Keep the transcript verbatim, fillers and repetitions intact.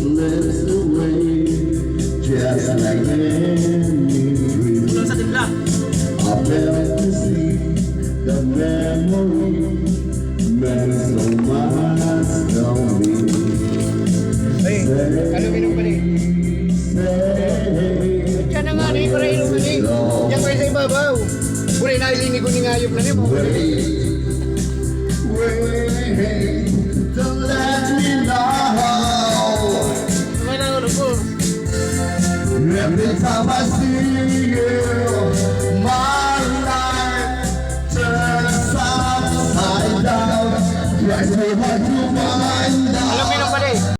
Slips away, just like any dream. Kulang sa timpla. I felt to see the memory meant so much to me. Ay, aluminum pala eh. Say, Diyan na nga, ni, para inuman eh. Diyan kayo sa ibabaw. Pura na, ilinigo ni ngayop na niya. Wait, wait, don't let me know. May nang ano po. Every time I